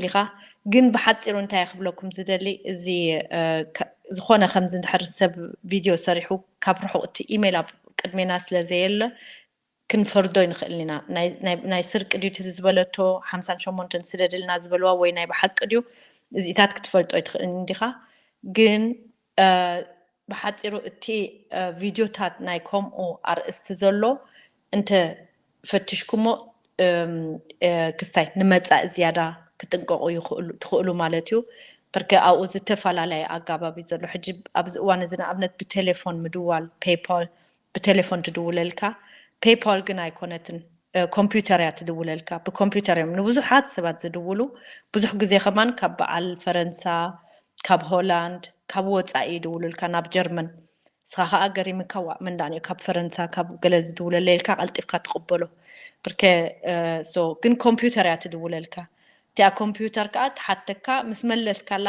ኢኻ። ግን ብሓፂሩ እንታይ ክብለኩም ዝደሊ፣ እዚ ዝኾነ ከምዚ እንድሕር ሰብ ቪድዮ ሰሪሑ ካብ ርሑቕ እቲ ኢሜይል ኣብ ቅድሜና ስለ ዘየለ ክንፈርዶ ይንኽእል ኢና። ናይ ስርቂ ድዩ እቲ ዝበለቶ ሓምሳን ሸሞንተን ስደድልና ዝበልዋ ወይ ናይ ብሓቂ ድዩ፣ እዚታት ክትፈልጦ ይትኽእል እንዲኻ። ግን ብሓፂሩ እቲ ቪድዮታት ናይ ከምኡ ኣርእስቲ ዘሎ እንተ ፈትሽኩሞ ክስታይ ንመፃኢ ዝያዳ ክጥንቀቑ ይኽእሉ ትኽእሉ ማለት እዩ። ብርክ ኣብኡ ዝተፈላለየ ኣጋባብ እዩ ዘሎ። ሕጂ ኣብዚ እዋን እዚ ንኣብነት ብቴሌፎን ምድዋል፣ ፔይፓል ብቴሌፎን ትድውለልካ፣ ፔይፓል ግን ኣይኮነትን፣ ኮምፒውተር እያ ትድውለልካ። ብኮምፒውተር እዮም ንብዙሓት ሰባት ዝድውሉ። ብዙሕ ግዜ ከማን ካብ በዓል ፈረንሳ፣ ካብ ሆላንድ፣ ካብ ወፃኢ ይድውሉልካ ናብ ጀርመን። ንስኻ ከዓ ገሪምካ፣ ዋእ መን ደኣ ካብ ፈረንሳ ካብ ገለ ዝድውለለይ ኢልካ ቀልጢፍካ ትቕበሎ። ብርክ ግን ኮምፒውተር እያ ትድውለልካ። እቲኣ ኮምፒውተር ከዓ ትሓተካ፣ ምስ መለስካላ